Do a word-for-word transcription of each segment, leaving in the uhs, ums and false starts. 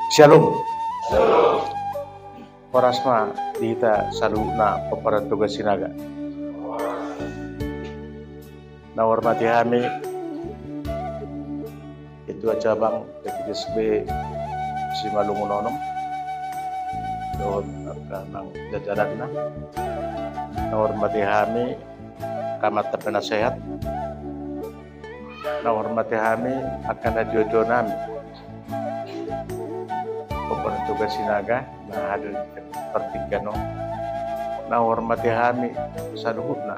Syalom. Horas ma di hita saluhutna pomparan Toga Sinaga. Na hormati hami Ketua Cabang P T S B Simalungun onom dohot angka nang jajaranna. Na hormati hami angka amanta penasehat. Na hormati hami angka natuatua nami pomparan Toga Sinaga na hadir di partingkian on. Na hormati hami saluhutna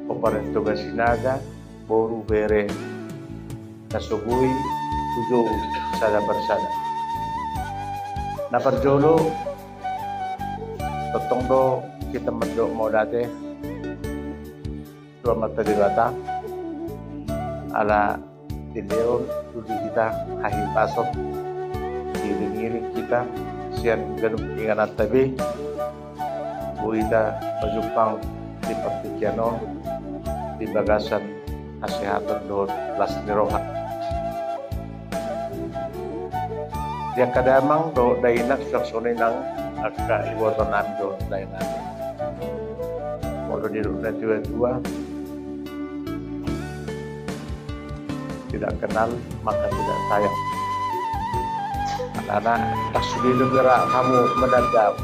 pomparan Toga Sinaga, boru, bere, na so boi hujou sada parsada. Na parjolo, tongtong do hita mandok mauliate tu Amanta Debata ala dilehon tu hita hahipason, diiringiring hita sian ganup ingananta be, boi hita pajumpang di partingkian on di bagasan hasehatan dohot las ni roha. Di angka damang dohot dainang, suang songon i nang angka iboto nami dohot dainang. Molo didok natuatua, tidak kenal maka tidak sayang. Alana ndang sude do bera hamu mananda au.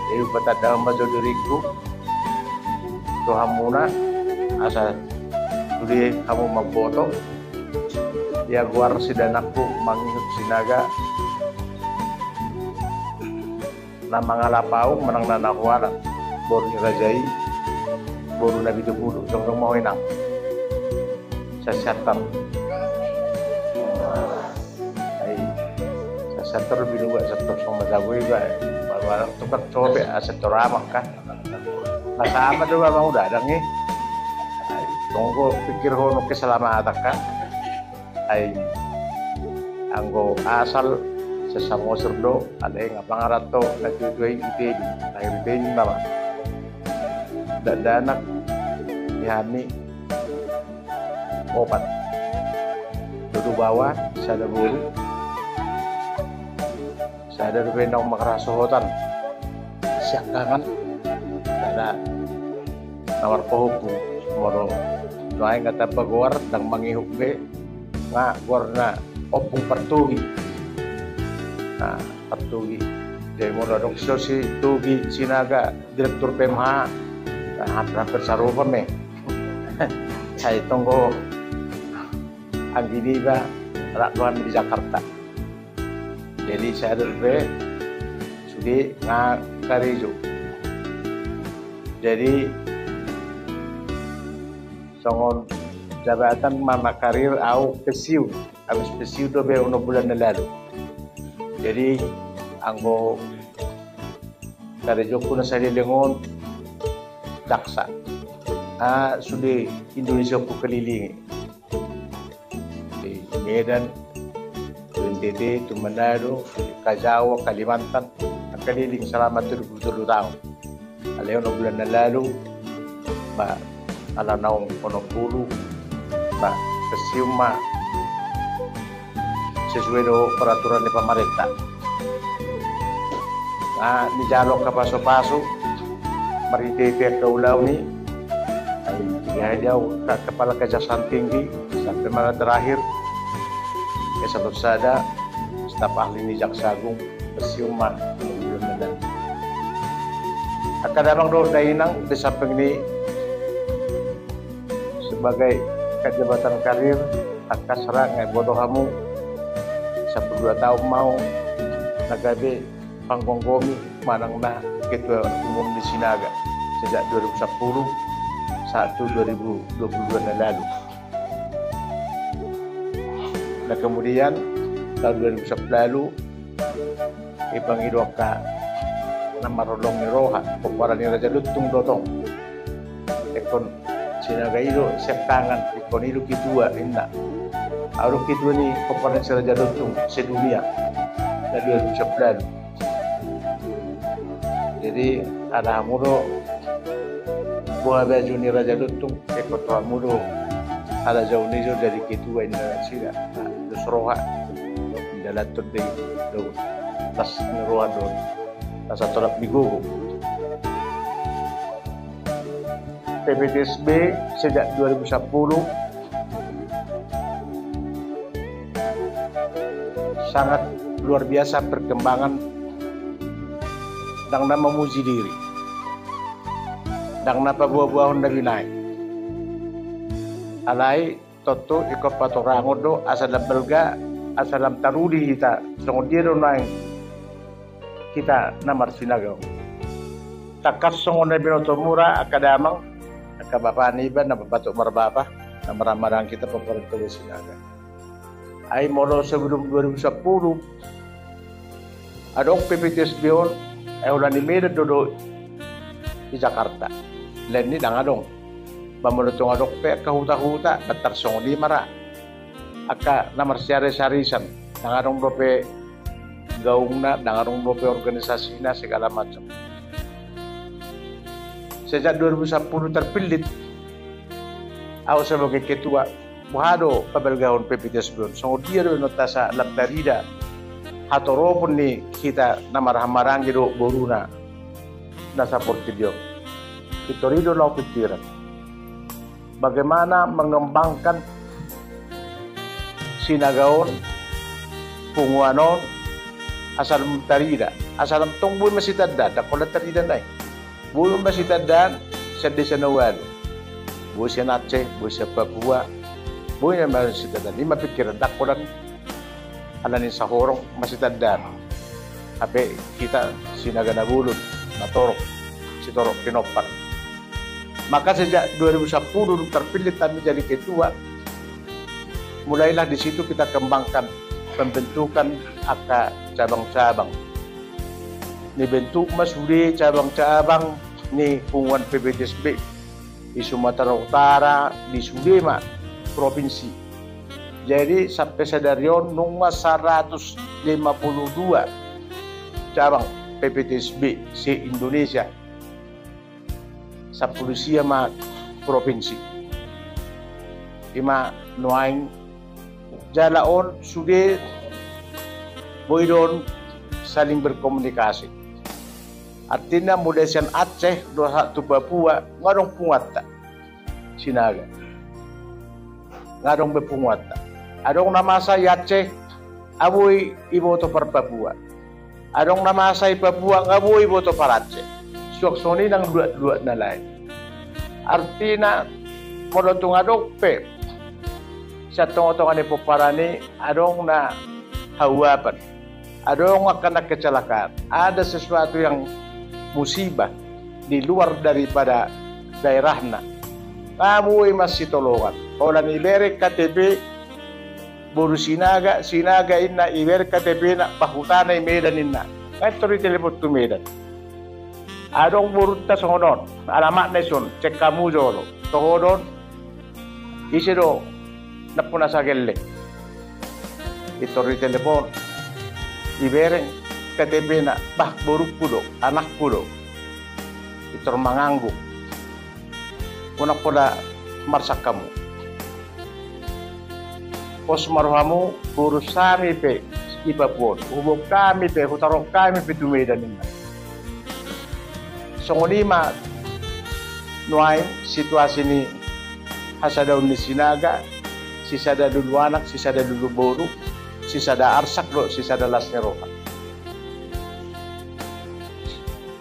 Jadi patanda ma jo diringku tu hamuna, asa sude hamu mamboto. Ia goar sidanakku mangihut Sinaga, na mangalap au manang na nahualat, boru ni raja i, boru na pitu pulu, jongjong ma ho inang. Sasiantar. Ai, sasiantar binuat santor song majago iba. Baru anak tukang cobe, asentor amang kan. Masa amat do amang udah ada ngi. Ai, tonggo pikir hono keselamatan kan. Ai, anggo asal sesamosir do, alai nga pangaranto natuatua i ite di, lahir ite di nama. Dakdanak di hami opat. Dodo baoa, sada boru. Sada dope naung mangarhasohotan siangkangan, sada na marpahompung. Molo nuaeng nga tamba goar ndang mangihut be, nga goarna Ompung Partogi. Nah, Partogi. Jadi molo adong so si Togi Sinaga, direktur P M H, nah, hampir-hampir sarupa me. Sai tonggo anggi niba rap dohot di Jakarta. Jadi sada dope sude nga karejo. Jadi songon jabatan ma na karir au pensiun. Habis pensiun dope onom bulan na lalu. Jadi anggo karejongku na saleleng on jaksa. Ah, sude Indonesia hukelilingi. Di Medan, tu N T T, tu Manado, ka Jawa, Kalimantan, keliling selama tiga puluh tolu tahun. Alai onom bulan na lalu, ba, ala naung onom pulu, ba, pensiun ma sesuai do peraturan ni pamarenta. Nah, dijalo angka pasupasu, marhitehite angka ulaon i, ai, tiga hari au angka kepala Kejaksaan Tinggi, sampe ma na terakhir, Eselon sada, staf ahli ni Jaksa Agung, pensiun ma. Angka damang dohot dainang, di samping ni sebagai jabatan karir, angka sera nga iboto hamu, sampulu dua taon ma au na gabe panggomgomi manang na ketua umum di Sinaga sejak dua ribu sepuluh sahat tu dua ribu dua puluh dua na lalu. Nah, kemudian tahun dua ribu sepuluh lalu, dipangido angka na marholong ni roha, pomparan ni Raja Lontung do tong. Ingkon Sinaga i do siangkangan, ingkon i do ketua, ninna. Au do ketua ni pomparan ni Raja Lontung sedunia. Na dua ribu sepuluh lalu. Jadi, ala hamu do boha baju ni Raja Lontung, ingkon tu hamu do ala jabu ni jo jadi ketua, ninna nasida. Nah, dos roha. Jalan tu di, tu, las ni roha tu, las tolap di gogo. P P T S B sejak dua ribu sepuluh sangat luar biasa perkembangan. Ndang na mamuji diri, ndang na paboa-boahon na binaen. Alai tontu ingkon patorangon do asa lam balga, asa lam taruli hita songon dia do naeng hita na marsinagaon. Tangkas songon na binoto mura angka damang, angka bapa niba na mambahen marbapa, na marhahamaranggi hita pomparan Toga Sinaga. Ai molo sebelum dua ribu sepuluh adong P P T S B on, ai holan i Medan do dohot i Jakarta. Lain i ndang adong. Ba molo tung adong pe angka huta-huta, ndang tarsongon i ma ra. Angka na marsiaris-arisan, ndang adong dope gaungna, ndang adong dope organisasina, segala macam. Sejak dua ribu sepuluh terpilih au sebagai ketua, boha do pabalgahon P P T S B on, songon dia do inonta asa lam tarida hatoropon ni hita na marhahamaranggi dohot boruna na saportibi on. Pintor i do na hupikiran, bagaimana mengembangkan Sinaga on, punguan on, asa lam tarida, asa lam tong boi masitandaan, ndang holan tarida nai. Boi masitandaan sian desa na ualu. Boi sian Aceh, boi sian Papua. Boi masitandaan. I ma pikiran, ndang holan ala ni sahorong masitandaan. Hape hita Sinaga na bolon, na torop, sitorop pinompar. Maka sejak dua ribu sepuluh dung terpilih kami jadi ketua, mulailah di situ kita kembangkan pembentukan angka cabang-cabang. Nibentuk ma sude cabang-cabang ni punguan P P T S B di Sumatera Utara, di sude ma provinsi. Jadi sampe sadari on nunga saratus lima puluh dua cabang P P T S B se-Indonesia. Sampulu sia ma provinsi. I ma nuaeng jala on sude boi do on saling berkomunikasi. Artina mulai sian Aceh dohot tu Papua nga adong punguanta Sinaga. Nga adong be punguanta. Adong na masa i Aceh nga boi iboto par Papua. Adong na masa i Papua nga boi iboto par Aceh. Suang songon i nang luat-luat na lain. Artina molo tung adong pe sian tonga-tonga ni pomparan i adong na hauapan, adong angka na kecelakaan, ada sesuatu yang musibah di luar daripada daerahna, nga boi masitolongan. Holan ibereng K T P boru Sinaga, Sinaga inna, ibereng K T P-na, bah hutana i Medan inna. Nga pintor i telepon tu Medan. Adong borunta songon on, alamatna dison, cek hamu jolo. Toho do on, ise do nampuna sagelleng. Pintor i telepon, ibereng K T P-na, bah borungku do, anakku do. Pintor mangangguk. Unang pola marsak hamu. Pos ma rohamu, huurus hami pe i Papua on, huboan hami pe, hutaruhon hami pe tu Medan inna. Songon i ma nuaeng situasi ni hasadaon ni Sinaga, sisada lulu anak, sisada lulu boru, sisada arsak dohot sisada las ni roha.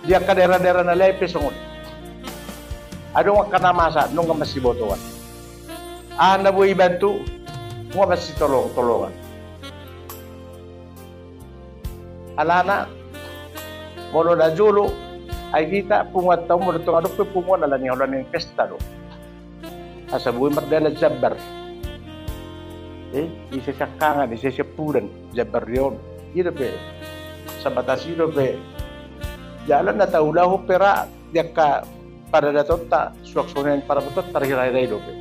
Di angka daerah-daerah na lain pe songon i. Adong angka na masa nunga masibotoan. Aha na boi ibantu, nunga masitolong-tolongan. Alana molo na jolo, ai hita punguanta on molo tung adong pe punguan ala ni holan ni pesta do. Asa boi mardalan jambar. Eh, ise siangkangan, ise siampudan, jambar ni on. I dope, sabatas i dope. Jala na taulahon pe ra di angka paradatonta, suang songon i paradatonta, tarhira-hira i dope.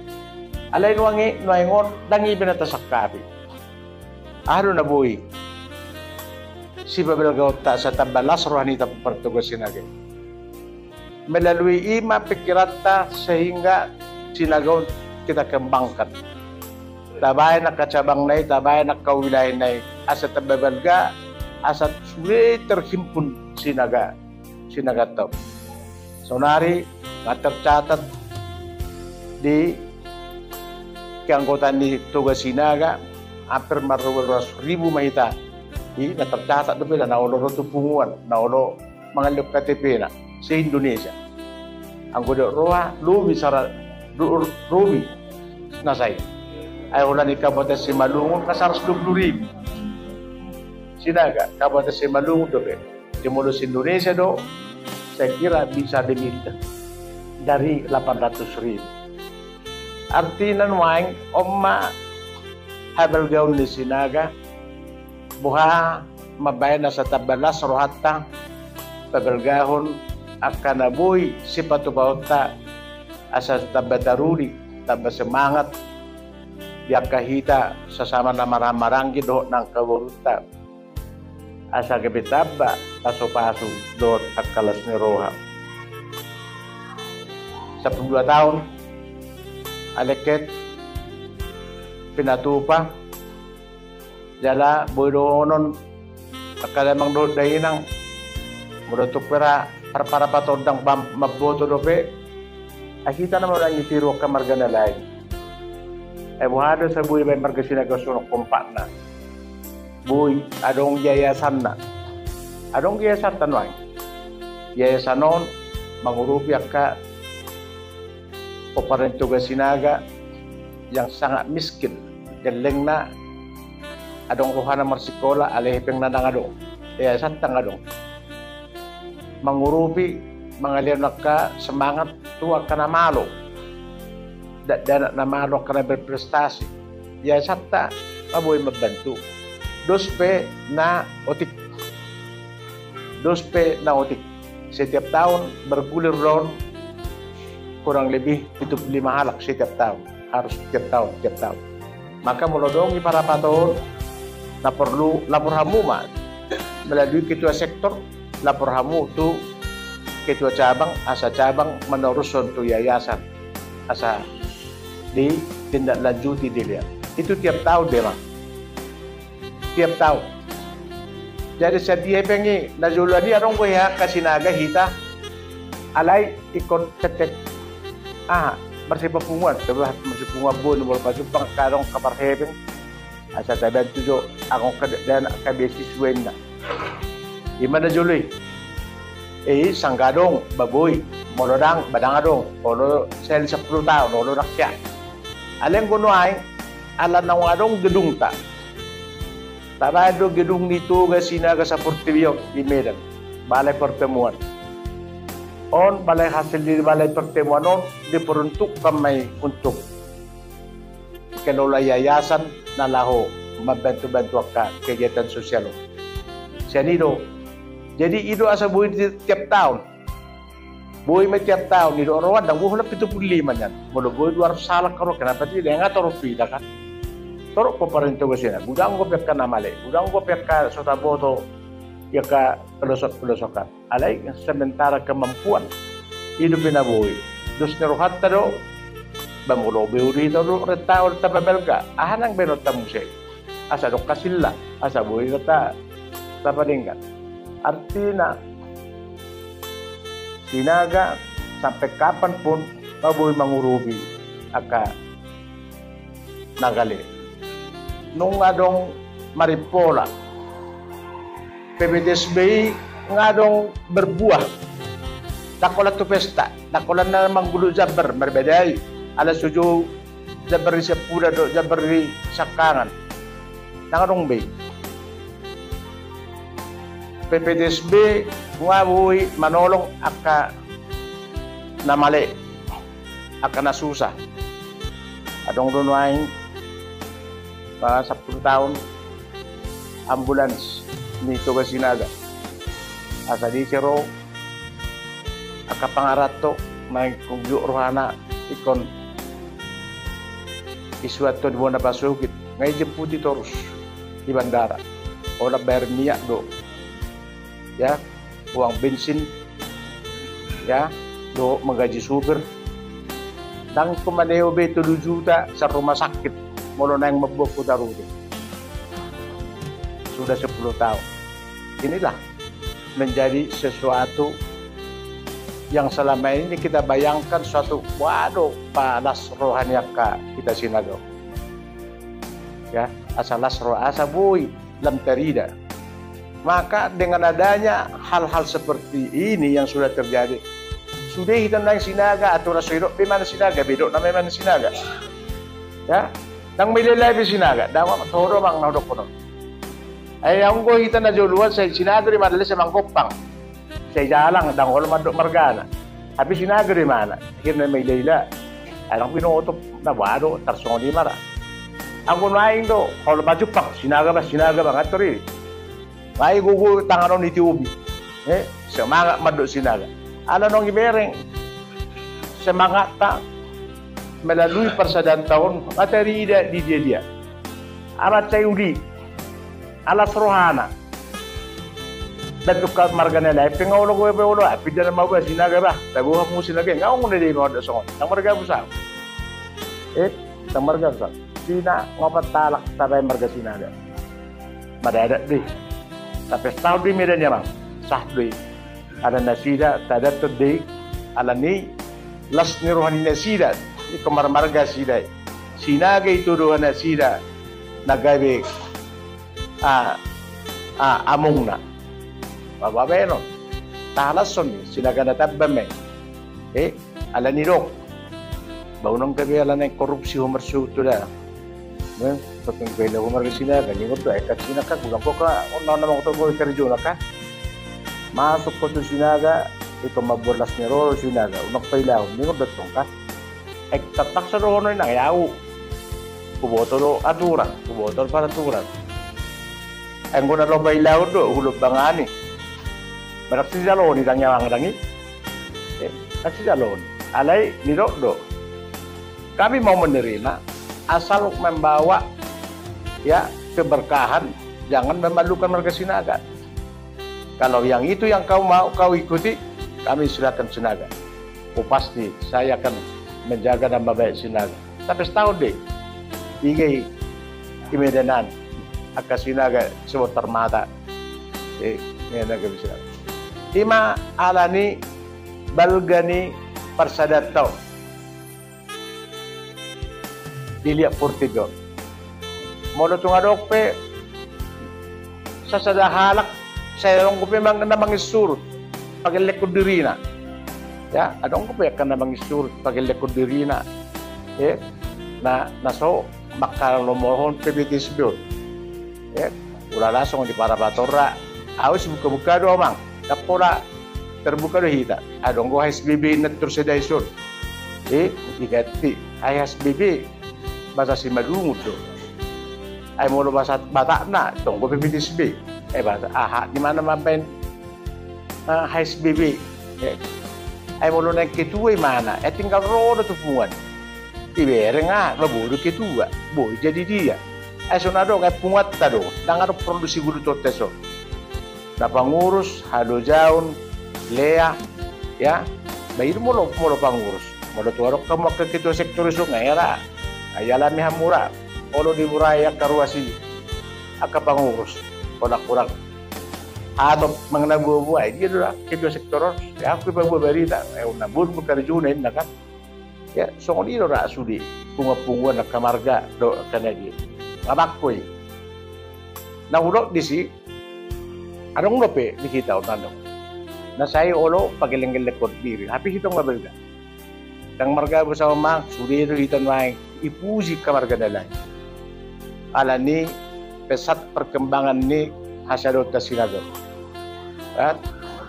Alai nuaeng i, nuaeng on, ndang i be na tasangkapi. Aha do na boi sipabalgaonta asa tamba las roha ni hita pomparan Toga Sinaga i? Melalui i ma pikiranta sehingga Sinaga on kita kembangkan. tabaen angka cabangna i, tabaen angka wilayahna i, asa tamba balga, asa sude terhimpun Sinaga, Sinaganta on. Saonari na tercatat di keanggotaan ni Toga Sinaga, hampir marruas ribu ma hita. I na tercatat dope, na olo ro tu punguan, na olo mangalehon K T P-na se-Indonesia. Anggo didok roha, lobi sara, ro-, lobi na sai. Ai holan di Kabupaten Simalungun na saratus dua puluh ribu. Sinaga, Kabupaten Simalungun dope. Jadi molo se-Indonesia do, saya kira bisa lebih dari delapan ratus ribu. Artina nuaeng on ma habalgaon ni Sinaga, boha mambaen asa tamba las rohanta pabalgahon angka na boi sipatupaonta, asa tamba taruli, tamba semangat di angka hita sasama na marhahamaranggi dohot na angka borunta, asa gabe tamba pasupasu dohot angka las ni roha. Sampulu dua taon alengket pinatupa, jala boi dohonon angka damang dohot dainang, molo tung pe ra parpara patondang, mamboto dope. Ai hita nama na ditiru angka marga na lain. Ai boha do asa boi baen marga Sinaga songon kompakna? Boi adong yayasanna. Adong yayasanta nuaeng. Yayasan on mangurupi angka pomparan ni Toga Sinaga yang sangat miskin, gellengna, adong rohana marsikola, alai hepengna ndang adong. Yayasanta ndang adong. Mangurupi, mangalehon angka semangat tu angka na malo. Dakdanak na malo, angka na berprestasi. Yayasanta ma boi mambantu. Dos pe na otik. Dos pe na otik. Setiap taon bergulir do on kurang lebih pitu pulu lima halak setiap taon. Harus tiap taon, tiap taon. Maka molo adong i parapat on, na porlu lapor hamu ma melalui ketua sektor, lapor hamu tu ketua cabang, asa cabang manorushon tu yayasan, asa ditindaklanjuti, dilihat. Itu tiap taon, memang. Tiap taon. Jadi sadia pe i na joloan i adong do i angka Sinaga hita, alai ingkon cetek, aha, marsipapunguan, coba marsipapunguan boi, molo pajumpang angka adong angka parhepeng, asa tabantu jo angka dakdanak, angka beasiswa inna. I ma na jolo i. I sangga adong ba boi, molo ndang ba ndang adong, olo sahali sampulu taon, olo ndang sian. Alai anggo nuaeng ala naung adong gedungta. Tabaen do gedung ni Toga Sinaga saportibi on di Medan, balai pertemuan. On balai, hasil di balai pertemuan on diperuntukkan ma i untuk kelola yayasan na laho mambantu-bantu angka kegiatan sosial on. Sian i do. Jadi i do asa boi di tiap taon. Boi ma tiap taon, i do roa, ndang boi holan pitu pulu lima nian. Molo boi dua ratus halak ro, kenapa tidak? Nga torop hita kan. Torop pomparan ni Toga Sinaga, godang dope angka na male, godang dope angka so taboto, angka pelosok-pelosokan. Alai sementara kemampuan i dope na boi. Dos ni rohanta do, ba molo boi do hita do renta on, tamba balga, aha nang baenonta muse? Asa adong hasilla, asa boi do ta, tapadenggan. Artina, Sinaga sampai kapan pun ma boi mangurupi angka na gale. Nunga adong marimpola. P P T S B i nga adong berbuah. Ndang holan tu pesta, ndang holan na manggulu jambar marbadai, ala so jou jambar di siampudan dohot jambar di siangkangan. Ndang adong be. P P T S B nga boi manolong angka na male, angka na susah. Adong do nuaeng sampulu taon ambulans ni Toga Sinaga. Asa disi ro angka pangaranto na ingkon jujur rohana ingkon isuanhon di bona pasogit, nga dijemputi torus di bandara. Holan bayar minyak do, ya, uang bensin, ya, dohot manggaji supir. Ndang ingkon maneo be tolu juta sian rumah sakit. molo naeng mambuat Kota Rute. Sudah sepuluh tahun. Inilah menjadi sesuatu yang selama ini kita bayangkan suatu, waduh, palas roha ni angka hita Sinaga. Ya, asa las roha, asa boi lam tarida. Maka dengan adanya hal-hal seperti ini yang sudah terjadi, sude hita naeng Sinaga, aturan so didok be manang Sinaga, be didok nama manang Sinaga. Ya, ndang mailai-ilai be Sinaga, ndang ma, toho do manang na hudokkon on. Ai anggo hita na joloan sai Sinaga do imana, sai Manggompang, sai Jalang, ndang olo mandok margana. Tapi Sinaga do imana, akhirna maila-ila. Ai ndang binoto, na boha do, tarsongon i ma ra. Anggo nuaeng do, olo Majumpang, Sinaga bah, Sinaga bah, nga tor i. Ai gogo tangan on i tiobi. Eh, semangat mandok Sinaga. Ala naung ibereng semangatta melalui parsadanta on, nga tarida di dia-dia. Amat sai uli, alas rohana. Dan tu angka marga na lain pe nga olo, gogo pe olo, ah, pinda nama bah Sinaga bah, taboha hamu Sinaga, nga olo na dia mandok songon i, ndang margabus ahu. Eh, ndang margabus ahu. Sina nga opat halak tabaen marga Sinaga. Madadat do i. Tapestahon do i, mida ni amang, sah do i. Ala nasida tadathon do i, ala ni las ni roha ni nasida, ingkon marmarga nasida i. Sinaga i tu roha nasida na gabe, ah, ah, amongna. Babaen on. Tahalashon i, Sinaga na tamba ma i. Eh, ala ni dok. Ba unang gabe ala naeng korupsi ho marsuhut tu da. Eh, tongtong pe laho marga Sinaga, ningot do, eh, kan Sinaga, godang ho angka on na mangoto boi karejona kan. Masuk ho tu Sinaga, ingkon mamboan las ni roha Sinaga, unang pailahon, ningot do tong kan. Eh, terpaksa do ho, inang, ya au. Huboto do aturan, huboto do paraturan. Anggo na laho pailahon do, hulombangani. Barang sijalo ni, ndang i amang, ndang i. Eh, ndang sijalo ni. Alai nidok do, kami mau menerima asal membawa, ya, keberkahan, jangan memalukan marga Sinaga. Kalau yang itu yang kau mau, kau ikuti, kami silakan Sinaga. Oh, pasti saya akan menjaga nama baik Sinaga. Tapestahon do i. Iga i, i Medan an, angka Sinaga sebontar mata. Eh, Sinaga bisa. Ima ala ni balga ni parsadanta on. Diliat portibi on. Molo tung adong pe sasada halak, sai adong dope mang-, na mangisurut pagellenghon dirina. Ya, adong dope angka na mangisurut pagellenghon dirina. Eh, na, na so mangkalomohon P B T S B on. Eh, ulala songon di para patorra. Au sibuka-buka do amang. Ndang pola terbuka do hita. Adong do H S B B na tor sada ison. Eh, diganti. Ai H S B B bahasa Simalungun do. Ai molo bahasa Batakna, tong do P B T S B. Eh, bahasa, aha, di mana mambaen, eh, H S B B. Eh. Ai molo naeng ketua imana, eh, tinggal ro do tu punguan. Ibereng, ah, ba boi do ketua, boi jadi dia. Ai so na adong, ai punguanta do, ndang adong porlu sigulu tonta ison. Na pangurus, halojaon, lea, ya. Ba i do molo, molo pangurus. Molo tu adong hamu angka ketua sektor ison, nga hera. Ai alami hamu ra. Olo diburai angka ruas i. Angka pangurus. Holan hurang hatop manang na boa-boa, ai dia do ra ketua sektor on. Ya, au pe paboa barita. Eh, na boa do karejona inna kan. Ya, songon i do ra sude punguan-punguan angka marga dohot angka na dia. Nga bangko i. Na hudok disi, adong dope di hita on, adong. Na sai olo pagellenghon diri, hape hita on nga balga. Ndang margabus ahu amang, sude do hita nuaeng dipuji angka marga na lain. Ala ni pesat perkembangan ni hasadonta Sinaga on. Kan?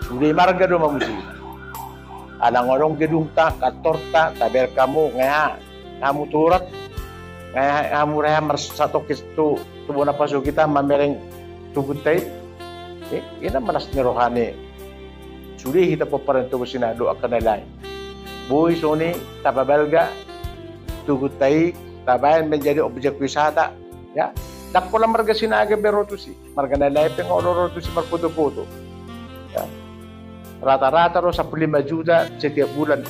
Sude marga do mamuji. Ala nga adong gedungta, kantorta, tabereng hamu, nga aha, hamu turot, nga aha, hamu reha marsatongkin tu, tu bona pasogita mamereng tugunta i. Eh, i na ma las ni roha ni sude hita pomparan ni Toga Sinaga dohot angka na lain. Boi songon i tapabalga tugunta i, tabaen menjadi objek wisata, ya. Ndang pola marga Sinaga be ro tusi, marga na lain pe nga olo ro tusi marfoto-foto. Ya. Rata-rata ro sampulu lima juta setiap bulan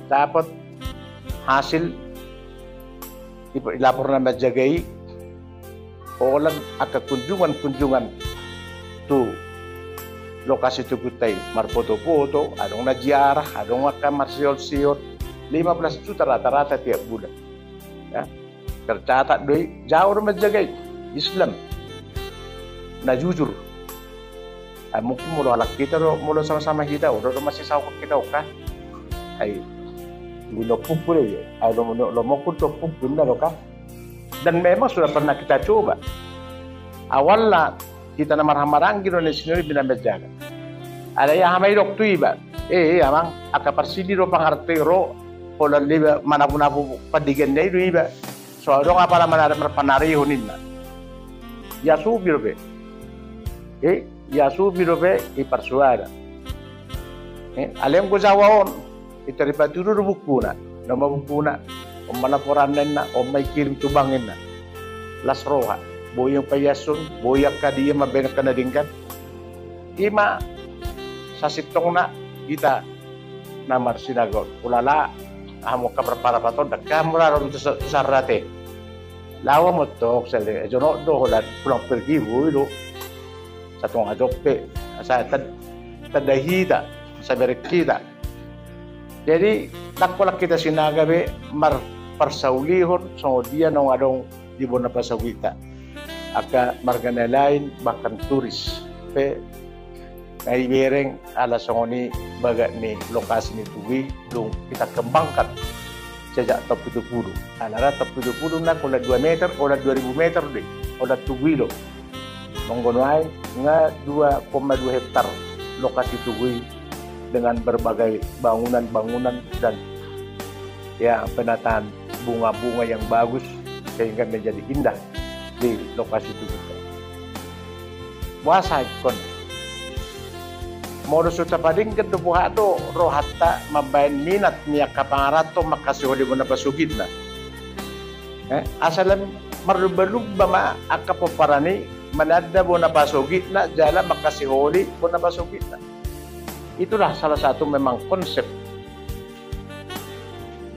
dapat hasil Ilapor na manjaga i, holan angka kunjungan-kunjungan tu lokasi Tugu i, marpoto-poto, adong na ziarah, adong angka marsiol-siol, lima belas juta rata-rata tiap bulan. Ya. Tercatat do i, jago do manjaga i. Islam na jujur. Ah, mungkin molo halak hita do, molo sama-sama hita, udah do masih sauhon hita oka. Ai, di lompungku do i, ai, lomo-, lomo-, lomoku do lompungku, inna do oka. Dan memang sudah pernah kita coba. Awalna hita na marhahamaranggi do na sian i bina manjaga. Alai aha ma didok tu iba? Eh, eh, amang, angka parsidi do pangarta i ro, holan iba manapu-napu pandigan na i do iba. So adong apala manari marpanarihon, inna. Iasupi dope. Eh, iasupi dope, iparsuada. Eh, alai anggo Jawa on, i taripatudu do bukuna. Nama bukuna? On ma laporanna, inna, on ma ikirim tu bank, inna. Las roha. Boi angka paiashon, boi angka dia mambahen angka na denggan. Ima sasintongna hita na marsinaga on. Ulala, hamu angka parparapat on, dang hamu ra ro tu sa-, tu Sarrate. Laho ma tong, sale jonok do, holan pulang pergi, boi do. Satonga jompe, asa tad-, tanda hita, asa bereng hita. Jadi, ndang holan hita Sinaga be marparsaulihon songon dia naung adong di bona pasogitna. Angka marga na lain, bahkan turis pe na ibereng, ala songon i bagak ni lokasi ni tugu i, dung hita kembangkan sejak tahun pitu puluh. Ala ra tahun pitu puluh na holan dua meter, holan dua ribu meter do i, holan tugu i do. Molo nuaeng nga dua koma dua hektar lokasi tugu i dengan berbagai bangunan-bangunan dan, ya, penataan bunga-bunga yang bagus sehingga menjadi indah di lokasi tugu i. Boasa ingkon? Molo so tapadenggan do, boha do rohanta mambahen minat ni angka pangaranto mangkasiholi bona pasogitna? Eh, asa lam marlumba-lumba ma angka pomparan i mananda bona pasogitna jala mangkasiholi bona pasogitna. Itulah salah satu memang konsep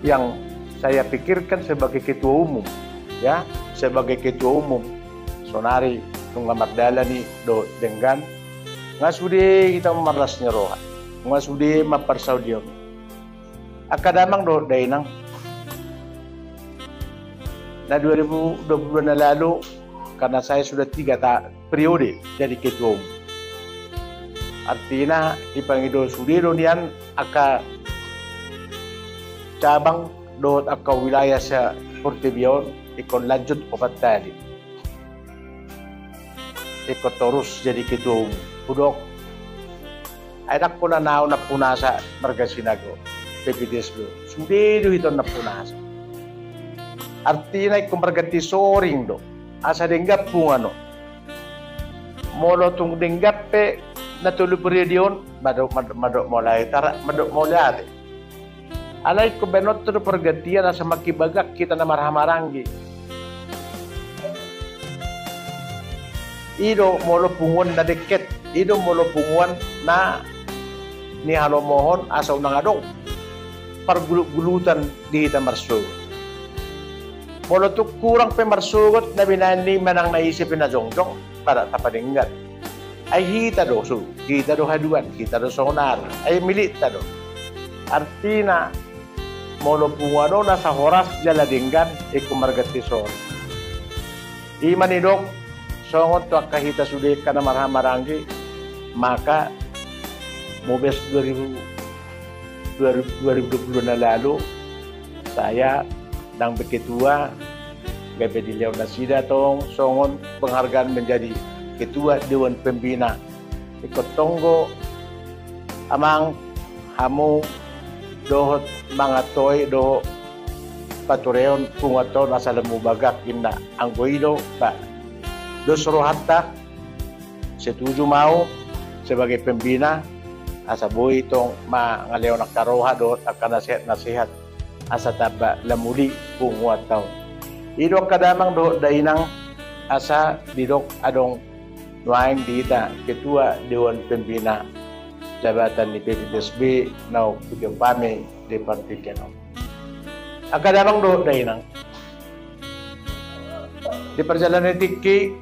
yang saya pikirkan sebagai ketua umum, ya, sebagai ketua umum. Sonari nunga mardalan i dohot denggan, nga sude hita marlas ni roha, nga sude mamparsaulion. Angka damang dohot dainang, na dua ribu dua puluh dua na lalu, karena saya sudah tiga ta-, periode jadi ketua umum. Artina, dipangido sude do nian angka cabang dohot angka wilayah se-Portibi on, ingkon lanjut opat tali. Ingkon torus jadi ketua umum. Hudok, ai ndang holan au nampunasa marga Sinaga, P P T S B. Sude do hita on nampunasa. Artina ingkon marganti soring do. Asa denggan punguan on. Molo tung denggan pe na tolu periode on, mandok, mandok, mandok mauliate, mandok mauliate. Alai ingkon bahenonta do pargantian asa mangkibagak hita na marhahamaranggi. I do molo punguan na dengket, i do molo punguan na nihalomohon asa unang adong pargulut-gulutan di hita marsogot. Molo tung hurang pe marsogot na binahen ni i manang na ise pe na jongjong, pada tapadenggan. Ai hita do, so, hita do haduan, hita do saonari, ai milikta do. Artina, molo punguan on asa horas jala denggan, ingkon marganti soring. Ima nidok songon tu angka hita sude angka na marhahamaranggi, maka mubes dua ribu, dua ribu, dua ribu dua puluh na lalu, saya ndang be ketua, gabe dilehon nasida tong songon penghargaan menjadi ketua Dewan Pembina. Ingkon tonggo amang hamu dohot mangantoi dohot paturehon punguanta on asa lam mubagak, inna. Anggo i do, ba, dos rohanta, setuju ma au sebagai pembina, asa boi tong mangalehon angka roha dohot angka nasehat-nasehat asa tamba lam uli punguanta on. I do angka damang dohot dainang, asa didok adong nuaeng di hita ketua Dewan Pembina jabatan ni P P T S B naung hujumpa hami di partingkian on. Angka damang dohot dainang, Di parjalanan ni tingki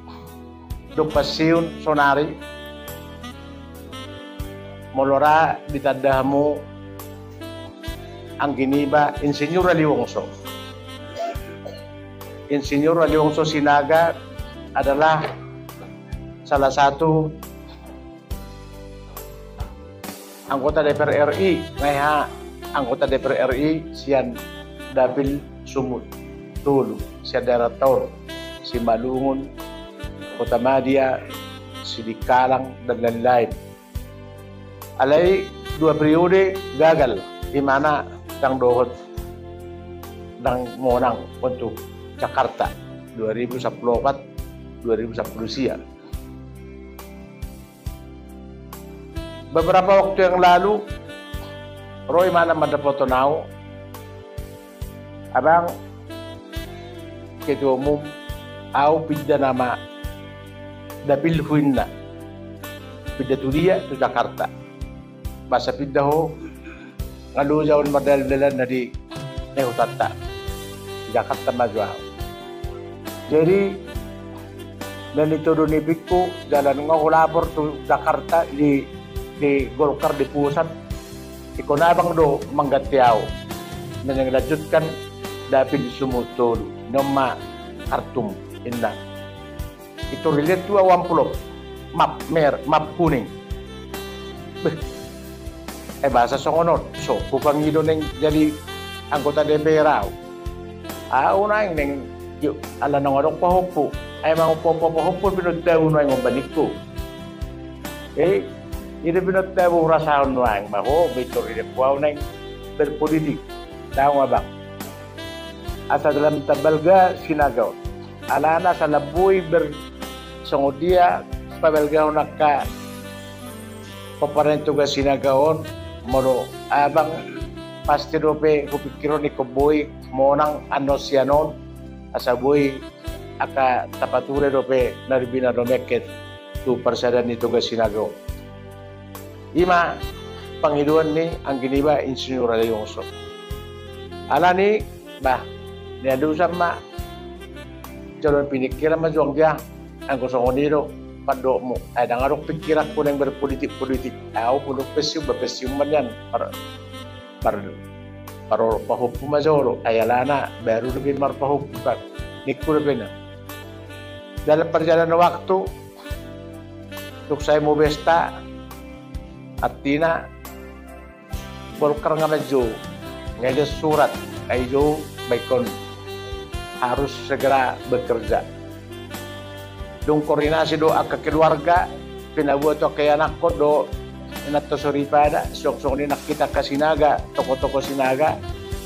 dohot pensiun sonari, molo ra ditanda hamu anggi niba Insinyur Haliwongso. Insinyur Haliwongso Sinaga adalah salah satu anggota D P R R I, ngeha anggota D P R R I sian Dapil Sumut tolu, sian daerah Tor, Simalungun, Kota Madya, Sidikalang, dan lain-lain. Alai dua periode gagal, di mana ndang dohot, ndang monang untuk Jakarta, dua ribu sampulu opat, dua ribu sampulu sia. Beberapa waktu yang lalu, ro imana mandapothon au, "Abang Ketua Umum, au pinda nama dapilhu," ninna. "Pinda tu dia?" "Tu Jakarta." "Boasa pinda ho?" "Nga loja on mardalan-dalan na di, na di hutanta. Di Jakarta ma jo au." Jadi, na nitodo ni ipingku, jala nunga hulapor tu Jakarta di, di Golkar di pusat. Ingkon abang do mangganti au, menlanjutkan Dapil Sumut tolu. Nunga kartum, ninna. Itu rilet tu au amplop. Map mer-, map kuning. Beh. Eh, boasa songon on? So hupangido naeng jadi anggota D P R au. Au naeng naeng, jo, ala nunga adong pahompu. Ai mangompompa pahompu, pinonta au nuaeng on ba ningku. Eh, ida pinonta au, hurasahon nuaeng ba ho, pintor ida pu au naeng berpolitik. Ndang, abang. Asa dalan tabalga Sinaga on. Alana asa na boi ber-, songon dia pabalgahon angka pomparan ni Toga Sinaga on, molo abang pasti dope hupingkirhon ingkon boi monang annon sian on, asa boi angka tapature dope na ribina do mengket tu parsadaan ni Toga Sinaga on. I ma pangidoan ni anggi niba Insinyur Haliwongso. Alani, bah, nialusan ma jaloon piningkiran ma jo anggia, anggo songon i do pandohanmu. Ai ndang adong pingkiranku naeng berpolitik-politik. Au molo pensiun, bah, pensiun ma nian. Par-, par-, parorot pahompu ma jolo, ai alana baru dope marpahompu kan. Ningku dope na. Dalam perjalanan waktu, tung sai mubesta, artina Golkar nga manjou, nga idas surat, ai jou ba ingkon harus segera bekerja. Dung koordinasi dohot angka keluarga, pinaboa tu angka ianakhon dohot inanta soripada, suang songon i nang hita angka Sinaga, tokoh-tokoh Sinaga,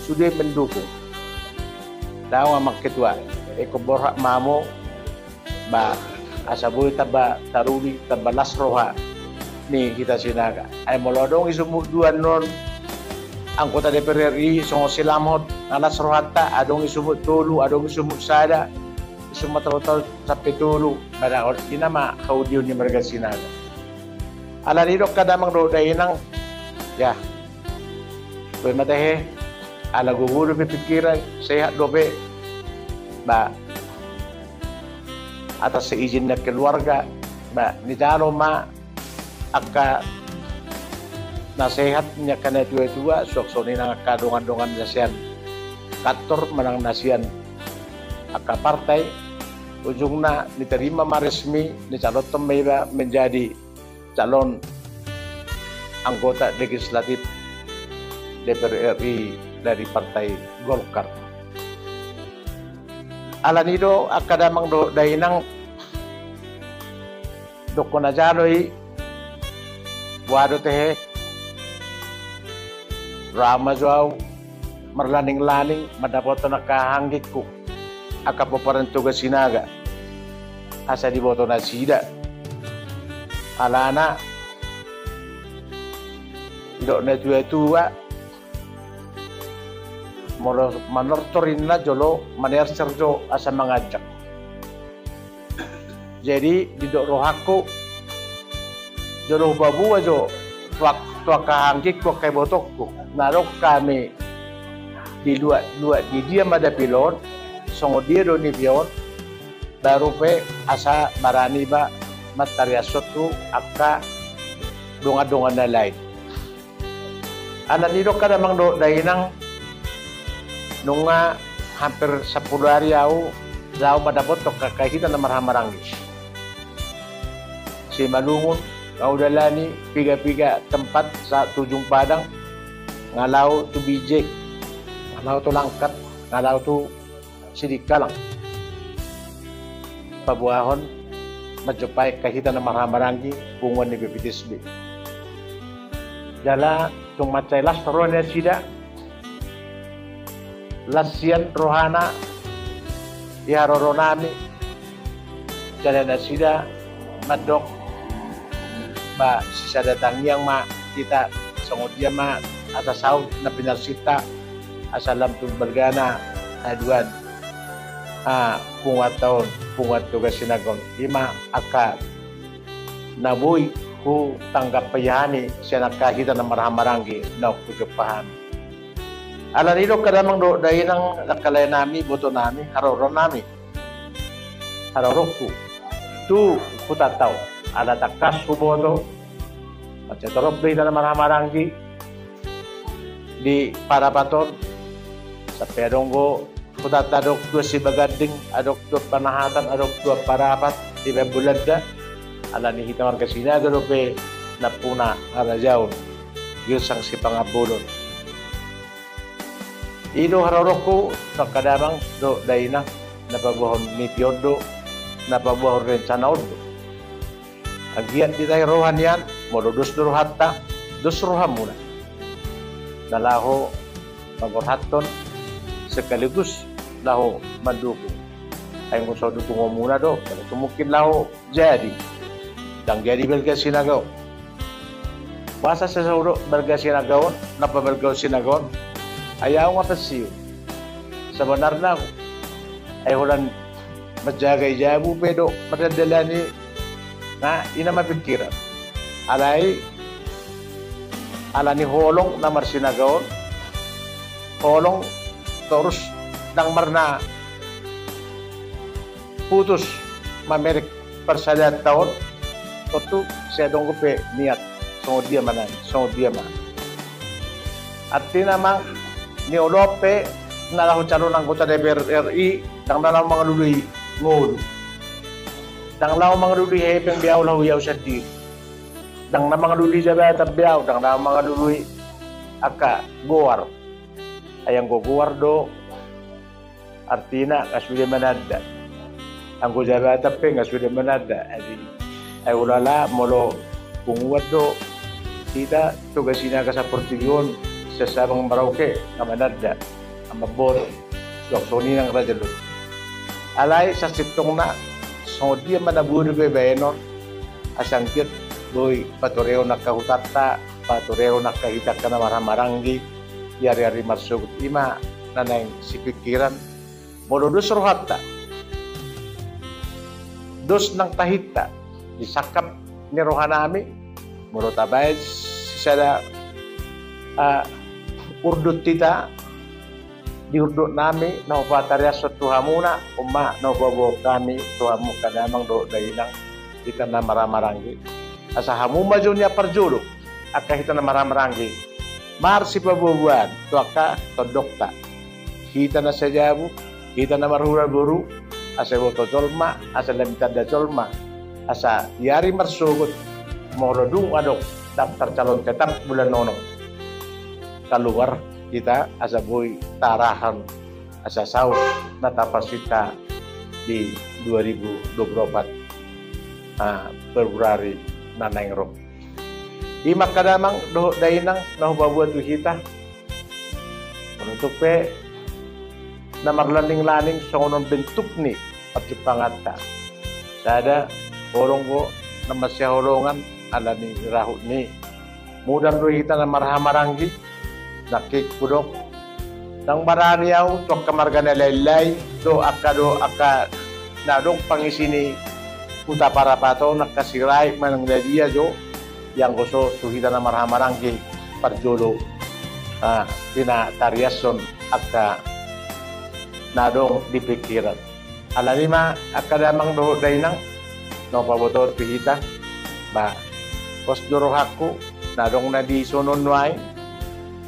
sude mendukung. Ndang, amang ketua, ingkon borhat ma hamu, ba, asa boi tamba taruli, tamba las roha ni hita Sinaga. Ai molo adong i sumut dua annon anggota D P R R I, songon si Lamhot, nga las rohanta, adong i sumut tolu, adong i sumut sada, isumut tolu, sampe tolu, pada on, i nama haudion ni marga Sinaga. Alani do angka damang dohot dainang, ya, boi ma tahe, ala gogo dope pingkiran, sehat dope, ba, atas seizin ni keluarga, ba, nijalo ma angka nasehat ni angka natua-tua, suang songon i nang angka dongan-dongan na sian kantor manang na sian angka partai, ujungna niterima ma resmi, nicalonhon ma iba menjadi calon anggota legislatif D P R R I dari Partai Golkar. Alani do angka damang dohot dainang, dokkon na jalo i, boha do tahe, ro ma jo au marlaning-laning mandapothon angka hahaanggingku, angka pomparan Toga Sinaga, asa diboto nasida. Alana didok natua-tua, molo manortor inna jolo manerser jo asa manganjak. Jadi, didok rohangku, jolo hupaboa jo tu angka hahaanggingku, angka ibotongku, na adong hami di luat-luat, di dia ma dapil on, songon dia do nipi on, Baru pe asa barani iba martariashon tu angka dongan-dongan na lain. Alani i do angka damang dohot dainang, nunga hampir sampulu ari ahu laho mandapothon angka hita na marhahamaranggi. Simalungun, ahu dalani piga-piga tempat sahat tu Ujung Padang, nga laho tu Bijeng, nga laho tu Langkat, nga laho tu Sidikalang. Paboahon manjumpai angka hita na marhahamaranggi punguan ni B P T S B. Jala tung mansai las roha nasida, las sian rohana di haroro nami, jala nasida mandok, ba sisada tangiang ma hita, songon dia ma asa saut na pinarsinta, asa lam tu balgana haduan, ah, punguanta on, punguan Toga Sinaga on. I ma angka na boi hutanggap hami sian angka hita na marhahamaranggi naung hujumpa hami. Alani i do angka damang dohot dainang, angka lae nami, iboto nami, haroro nami, haroroku tu hutanta on. Ala tangkas huboto, mansai torop do hita na marhahamaranggi di Parapat on, sampe adong do hutanta adong tu Sibaganding, adong tu Panahatan, adong tu Parapat, di Bambolanda. Alani hita marga Sinaga dope nampuna harajaon, girsang sipangabolon. I do haroroku tu angka damang dohot dainang, na paboahon nipi on do, na paboahon rencana on do. Anggiat ditahi roha nian, molo dos do rohanta, dos rohamuna na laho mangorhathon sekaligus laho mandukung. Ai anggo so dukungonmuna do, tung mungkin laho jadi, ndang jadi balga Sinaga on. Boasa sai saut do balga Sinaga on, na pabalgaon Sinaga on? Ai ahu nga pensiun. Sabanarna, ai holan manjaga i jabu pe do, mandalani, na i na ma pingkiran. Alai, alani holong na marsinagaon, holong torus ndang marna putus mamereng parsadaan ta on, tontu sai adong dope niat, songon dia ma nai, songon dia ma. Artina amang, ni olo pe na laho calon anggota D P R R I, ndang na laho mangalului ngolu. Ndang laho mangalului hepeng be ahu, laho i ahu sandiri. Ndang na mangalului jabatan be ahu, ndang na mangalului angka goar. Ai anggo goar do, artina nga sude mananda. Anggo jabatan pe nga sude mananda. Jadi, ai ulala molo punguan do hita Toga Sinaga saportibi on, sian Sabang Merauke, nga mananda, nga mamboto. Suang songon i nang raja do. Alai sasintongna, songon dia ma na boi dibaen on, asa anggiat boi patorehon angka hutanta, patorehon angka hita angka na marhahamaranggi di ari-ari marsogot, i ma na naeng sipingkiran. Molo dos rohanta, dos nang tahinta di sangkap ni rohanami, molo tabaen sisada, ah, urdot hita di urdotnami na hupatariashon tu hamuna, on ma na hupaboa hami tu hamu angka damang dohot dainang, hita na marhahamaranggi. Asa hamu ma jo nian parjolo, angka hita na marhahamaranggi, marsipaboa-boaan tu angka tondongta. Hita na sajabu, hita na marhula boru, asa iboto jolma, asa lam ditanda jolma, asa di ari marsogot, molo dung adong daftar calon tetap bulan onom, kaluar hita asa boi taarahon, asa saut na taparsinta di dua ribu dua puluh opat, ah, Februari na naeng ro. I ma angka damang dohot dainang na hupaboa tu hita. Molo tung pe na marlanding-landing songon on bentuk ni parjumpanganta. Sada, holong do na marsihaholongan ala ni rahut ni. Mudar do hita na marhahamaranggi, nangkin hudok, ndang barani ahu tu angka marga na lain-lain, dohot angka, dohot angka na adong pangisi ni huta Parapat on, angka Sirait manang na dia jo, i anggo so tu hita na marhahamaranggi parjolo, ah, pinatariashon angka na adong di pingkiran. Alani ma angka damang dohot dainang, na hupabotohon tu hita, ba, pos do rohangku, na adong na dison on nuaeng,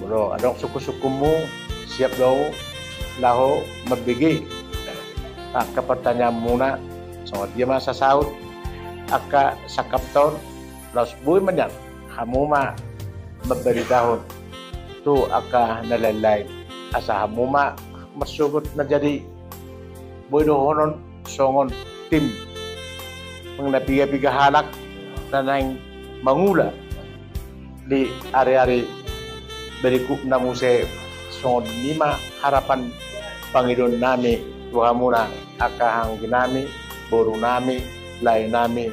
molo adong sungkunsungkunmu, siap do ahu laho mambege angka partanyaanmuna, songon dia ma sasaut angka sangkapta on, laos boi ma nian hamu ma mambaritahon tu angka na lain-lain, asa hamu ma marsogot na jadi boi dohonon songon tim, nang na piga-piga halak na naeng mangula di ari-ari berikutna muse. Songon i ma harapan pangidoannami tu hamuna angka angginami, borunami, laenami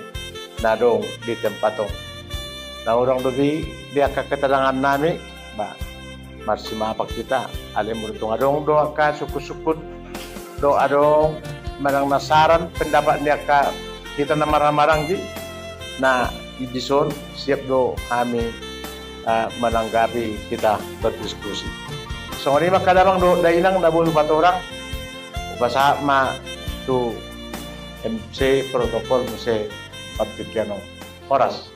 na adong di tempat on. Na hurang dope di angka keterangannami, ba, marsimapak hita, alai molo tung adong do angka sungkunsungkun, do adong manang na saran pendapat ni angka hita na marhahamaranggi, na dison siap do hami, eh, menanggapi, hita berdiskusi. Songon i ma angka damang dohot dainang na boi hupatorang, hupasahat ma tu M C protokol muse partingkian on. Horas.